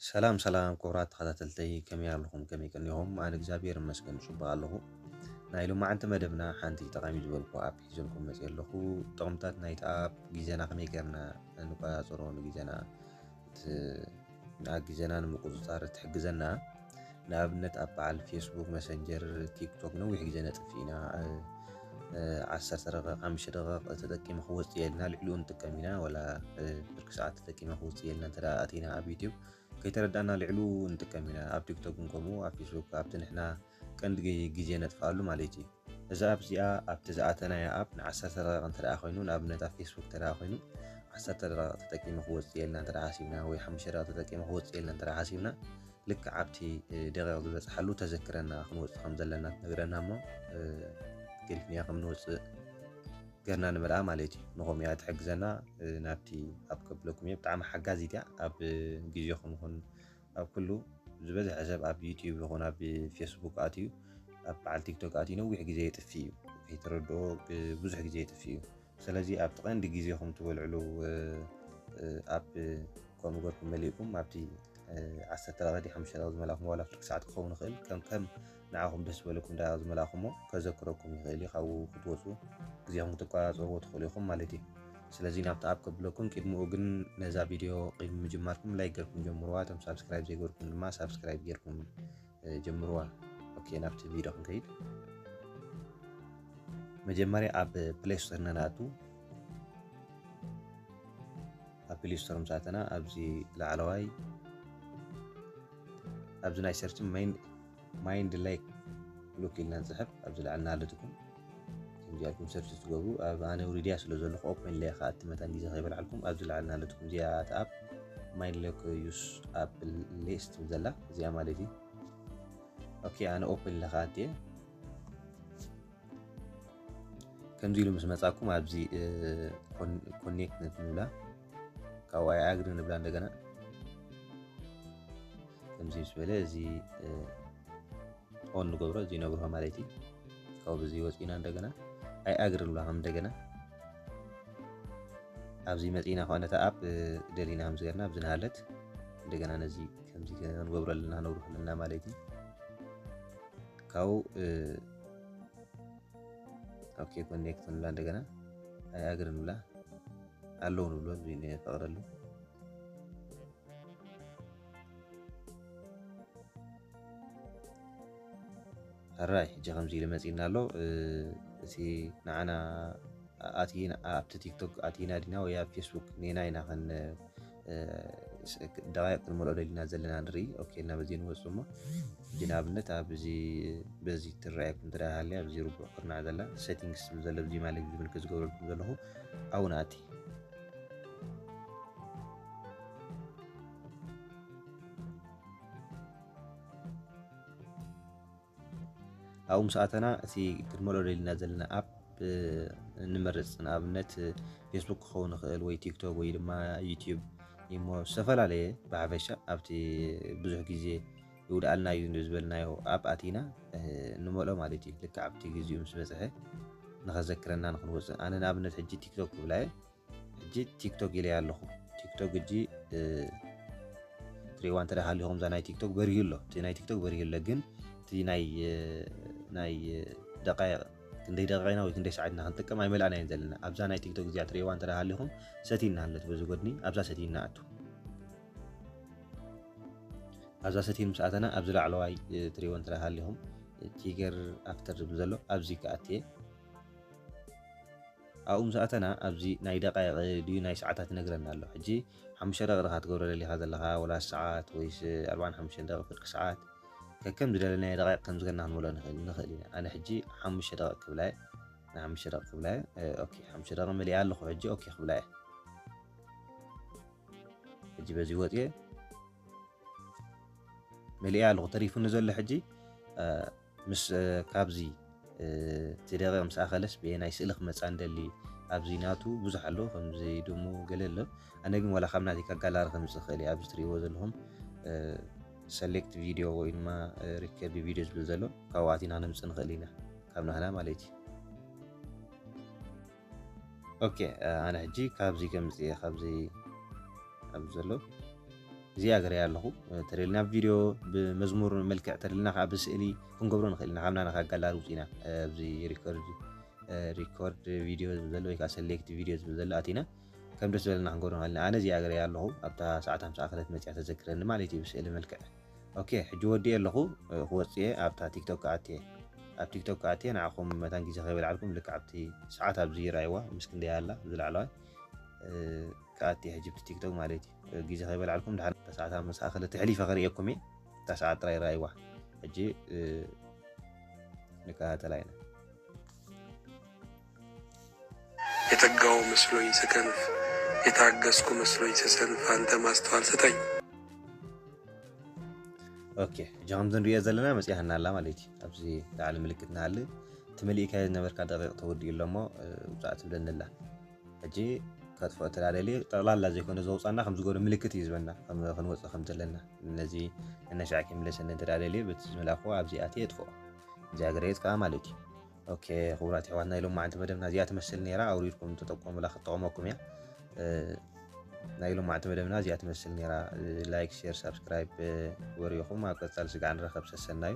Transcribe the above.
ሰላም ሰላም ክቡራት ተኸታተልተይ፣ ከመይ ኣለኹም? ከመይ ቀኒኹም? ኣነ እግዚኣብሔር ይመስገን ጽቡቕ ኣለኹ። ናይ ሎማዓንቲ መደብና ሓንቲ ጠቓሚ ዝበልኩ ኣፕ ሒዘልኩም መፅእ ኣለኹ። ጥቕምታት ናይቲ ኣፕ ግዜና ከመይ ጌርና ንቆፃፀሮ፣ ንግዜና ት- ንኣ ግዜና ንምቁፅፃር ትሕግዘና። ንኣብነት ኣብ በዓል ፌስቡክ፣ መሰንጀር፣ ቲክቶክ ነዊሕ ግዜ ነጥፍ ኢና። እ፣ እ፣ ዓሰርተ ደቂቕ፣ ሓሙሽተ ደቂቕ ተጠቂመ ክወፅእ የልና፣ ልዕሊኡ ንጥቀም ኢና። ወላ እ፣ ብርኪ ሰዓት ተጠቂመ ክወፅእ የልና እንተ ደኣ ኣቲና ኣብ ዩቲዩብ ከይተረዳእና ልዕሉ ንጥቀም ኢና። ኣብ ቲክቶክ እውን ከምኡ፣ ኣብ ፌስቡክ ኣብቲ ንሕና ቀንዲ ግ- ግዜ ነጥፍኣሉ ማለት እዩ። እዛ ኣፕ እዚኣ ኣብቲ ዝኣተናያ ኣፕ ን10 ደቂቕ እንተ ደኣ ኮይኑ፣ ንኣብነት ኣብ ፌስቡክ እንተ ደኣ ኮይኑ ዓሰርተ ደቂቕ ተጠቂመ ክወፅእ የልና እንተ ደኣ ሓሲብና፣ ወይ ሓሙሽተ ደቂቕ ተጠቂመ ክወፅእ የልና እንተ ደኣ ሓሲብና፣ ልክዕ ኣብቲ እ፣ ደቂቕ ዝበፅሓሉ ተዘክረና ክንወፅእ ከም ዘለና ትነግረና እሞ እ፣ ገዲፍናያ ከም ንወፅእ ገርና ንመልኣ ማለት እዩ። ንኸምኡ እያ ትሕግዘና። እ፣ ናብቲ ኣፕ ከብለኩም እየ። ብጣዕሚ ሓጋዚት እያ። ኣብ እ፣ ግዜኹም ይኹን ኣብ ኩሉ ዝበዝሐ ሰብ ኣብ ዩቲዩብ ይኹን ኣብ ፌስቡክ ኣትዩ ኣብ በዓል ቲክቶክ ኣትዩ ነዊሕ ግዜ የጥፍእ እዩ። ከይተረድኦ ብ- ብዙሕ ግዜ የጥፍእ እዩ። ስለዚ ኣብቲ ቀንዲ ግዜኹም ትበልዕሉ እ፣ እ፣ ኣፕ ከምኡ ገርኩም መሊእኩም ኣብቲ እ፣ ዓሰርተ ደቂቕ ሓሙሽተ ደቂቕ ዝመላእኩም ዋላ ፍርቂ ሰዓት ክኸውን ይኽእል። ከም ከም ንዓኹም ደስ ዝበለኩም ደቂቕ ዝመላእኩሞ ከዘክረኩም ይኽእል እዩ። ካብኡ ክትወፁ ግዜኹም ክትቆፃፀርዎ ትኽእሉ ኢኹም ማለት እዩ። ስለዚ ናብቲ ኣፕ ከብለኩም፣ ቅድሚኡ ግን ነዛ ቪድዮ ቅድሚ ምጅማርኩም ላይክ ገርኩም ጀምርዋ። እቶም ሳብስክራይብ ዘይገርኩም ድማ ሳብስክራይብ ገርኩም እ፣ ጀምርዋ። ኦኬ፣ ናብቲ ቪድዮ ክንከይድ መጀመርያ ኣብ ፕሌይ ስቶር ኢና ንኣቱ። ኣብ ፕሌይ ስቶር ምስ ኣተና ኣብዚ ላዕለዋይ ኣብዚ ናይ ሰርች ማይንድ ላይክ ሉክ ኢልና ንፅሕፍ። ኣብዚ ላዕልና ኣለትኩም ከምዚ ኣልኩም ሰርች ትገብሩ። ኣብ ኣነ ውሪድያ ስለ ዘለኹ ኦፕን ኢለ ክኣቲ መታን ግዜ ከይበልዓልኩም ኣብዚ ላዕልና ኣለትኩም እዚኣ ኣፕ ማይንድ ላይክ ዩስ ኣፕ ሌስ ትብል ዘላ እዚኣ ማለት እዩ። ኦኬ፣ ኣነ ኦፕን ኢለ ክኣቲ እየ። ከምዚ ኢሉ ምስ መጻኩም ኣብዚ ኮኔክት ንብላ፣ ካብኡ ኣይ ኣግሪ ንብላ። እንደገና ከምዚ ምስ በለ እዚ ኦን ንገብሮ፣ እዚ ነብርሆ ማለት እዩ። ካብኡ እዚ ወፂና እንደገና ኣይ ኣግሪ ንብላ ከም እንደገና ኣብዚ መፂና ከ ነታ ኣፕ ደሊና ከም ዝገርና ኣብዚ ንሃለት እንደገና ነዚ ከምዚ ክንገብሮ ኣለና፣ ነብርሆ ኣለና ማለት እዩ። ካብኡ ኦኬ ኮኔክት ንብላ፣ እንደገና ኣይ ኣግሪ ንብላ፣ ኣለዉ ንብሎ፣ እዚ ንፈቕደሉ። ሕራይ ሕጂ ከምዚ ኢሉ መፂና ኣሎ። እ፣ እቲ ንዓና ኣቲና ኣብቲ ቲክቶክ ኣቲና ዲና ወይ ኣብ ፌስቡክ ኔና ኢና ከን እ፣ ስ- ደቃይቅ ክንመልኦ ደሊና ዘለና ንርኢ። ኦኬ፣ እና በዚ ንወፅእ እሞ፣ ሕጂ ንኣብነት ኣብዚ በዚ ትረኣየኩም እንተ ደኣ ሃልያ ኣብዚ ርቡዕ ኩርናዕ ዘላ ሴቲንግስ ትብል ዘለ ኣብዚ ማለት እዚ ምልክት ዝገብረልኩም ዘለኹ ኣብኡ ንኣቲ። ኣብኡ ምስ ኣተና እቲ ክንመልኦ ደሊና ዘለና ኣፕ እ፣ ንመርፅ። ንኣብነት እ፣ ፌስቡክ ክኸውን ይኽእል ወይ ቲክቶክ ወይ ድማ ዩቲዩብ፣ ኢሞ፣ ዝተፈላለየ ብሓፈሻ ኣብቲ ብዙሕ ግዜ ይውድኣልና እዩ ዝበልናዮ ኣፕ ኣቲና እ፣ ንመልኦ ማለት እዩ። ልክዕ ኣብቲ ግዚኡ ምስ በፅሐ ንኸዘክረና ንክንወፅእ። ኣነ ንኣብነት ሕጂ ቲክቶክ ክብላ እየ። ሕጂ ቲክቶክ ኢለያ ኣለኹ። ቲክቶክ ሕጂ እ፣ ትሪእዋ እንተ ደኣ ሃሊኹም እዛ ናይ ቲክቶክ በሪሁ ኣሎ። እቲ ናይ ቲክቶክ በሪሁ ኣሎ፣ ግን እቲ ናይ እ፣ ናይ እ፣ ደቃይቕ ክንደይ ደቂቕ ኢና ወይ ክንደይ ሰዓት ኢና ክንጥቀም ኣይመልኣናዮን ዘለና። ኣብዛ ናይ ቲክቶክ እዚኣ ትሪእዋ እንተ ደኣ ሃሊኹም ሰቲን ኣለት በዚ ጎድኒ፣ ኣብዛ ሰቲን ንኣቱ። ኣብዛ ሰቲን ምስ ኣተና ኣብዚ ላዕለዋይ እ፣ ትሪእዎ እንተ ደኣ ሃሊኹም እ፣ ቲገር ኣፍተር ዝብል ዘሎ ኣብዚ ክኣትየ። ኣብኡ ምስ ኣተና ኣብዚ ናይ ደቃይቕ ድዩ ናይ ሰዓታት ይነግረና ኣሎ። ሕጂ ሓሙሽተ ደቂቕ ዲኻ ትገብሮ ደሊኻ ዘለኻ፣ ወላ ሰዓት ወይስ ኣርባዓን ሓሙሽተን ደቂቕ ፍርቂ ሰዓት፣ ከከም ዝደለናዮ ደቃይቕ ከም ዝገና ክንመልኦ ንኽእል ንኽእል ኢና። ኣነ ሕጂ ሓሙሽተ ደቂቕ ክብላ እየ፣ ንሓሙሽተ ደቂቕ ክብላ እየ። እ፣ ኦኬ፣ ሓሙሽተ ደቂቕ መሊኣ ኣለኹ። ሕጂ ኦኬ ክብላ እየ። ሕጂ በዚ ወፅየ መሊኣ ኣለኹ። ተሪፉኒ ዘሎ ሕጂ እ፣ ምስ እ፣ ካብዚ እ፣ እቲ ደቂቕ ምስ ኣኸለስ ብየናይ ስእሊ ክመፃ እንደሊ ኣብዚ ናቱ ብዙሕ ኣሎ፣ ከምዚ ድሙ ገለ ኣሎ። ኣነ ግን ዋላ ካብ ናተይ ካብ ጋላሪ ከምፅእ ይኽእል እየ። ኣብዚ ትሪእዎ ዘለኹም እ፣ ሰሌክት ቪድዮ ወይ ድማ እ፣ ሪከርድ ቪድዮ ዝብል ዘሎ ካብኡ ኣቲና ነምፅእ ንኽእል ኢና፣ ካብ ናህና ማለት እዩ። ኦኬ፣ እ፣ ኣነ ሕጂ ካብዚ ከምፅእ እየ፣ ካብዚ ኣብዚ ዘሎ እዚኣ ገረያ ኣለኹ። ተደልና ብቪድዮ ብመዝሙር መልክዕ ተደልና ከዓ ብስእሊ ክንገብሮ ንኽእል ኢና። ካብ ናና ካብ ጋላሪ ውፅኢና ኣብዚ ሪኮርድ ሪኮርድ ቪድዮ ዝብል ዘሎ ወይ ከዓ ሰሌክት ቪድዮ ዝብል ዘሎ ኣቲና ከም ደስ ዝበለና ክንገብሮ ንኽእል ኢና። ኣነ እዚኣ ገረያ ኣለኹ። ኣብታ ሰዓት ሃምሳ ክለት መፅያ ተዘክረኒ ማለት እዩ ብስእሊ መልክዕ። ኦኬ፣ ሕጂ ወዲኤ ኣለኹ። ክወፅእ እየ። ኣብታ ቲክቶክ ክኣትየ ኣብ ቲክቶክ ክኣትየ ንዓኹም መታን ግዜ ከይበልዓልኩም ልክዕ ኣብቲ ሰዓት ኣብዚ ይረኣይዋ ምስ ክንደይ ኣላ ዝላዕለዋይ ክኣቲ ሕጂ ብቲ ቲክቶክ ማለት እዩ። ግዜ ከይበልዓልኩም ድሓን እታ ሰዓት ኣብ መሳእኸል ተሕሊፈ ከርእየኩም እየ። እታ ሰዓት ጥራይ ረኣይዋ። ሕጂ ንከታተላ ኢና። የተጋው መስሎኝ ስከንፍ፣ የታገስኩ መስሎኝ ስሰንፍ፣ አንተ ማስተዋል ስጠኝ። ኦኬ፣ ሕጂ ከምዚ ንሪኦ ዘለና መፅያህና ኣላ ማለት እዩ። ኣብዚ ላዕሊ ምልክት ንሃሊ እቲ መሊእካዮ ዝነበርካ ደቂቕ ተወዲኡ ኣሎ እሞ ውፃእ ትብለኒ ኣላ። ሕጂ ከጥፍኦ ተዳደልየ ጠቕላላ ዘይኮነ ዘውፃና ከም ዝጎደ ምልክት እዩ ዝበና ከም ክንወፅእ ከም ዘለና። ነዚ ነናሻዕ ከይምለሰኒ ተዳደልየ በቲ ዝመላኩ ኣብዚ ኣትየ የጥፍኦ። እዚኣ ገረየት ከዓ ማለት እዩ። ኦኬ፣ ክቡራት ኣሕዋትና ኢሎም መዓንቲ መደብና እዚኣ ትመስል ነይራ። ኣውሪድኩም ተጠቀሙላ ክትጠቕመኩም እያ። ናይ ሎማዕንቲ መደብና እዚኣ ትመስል ነይራ። ላይክ፣ ሼር፣ ሳብስክራይብ ወሪኹም ኣብ ቀፃሊ ስጋዕ ንረኸብ። ሰሰናዩ።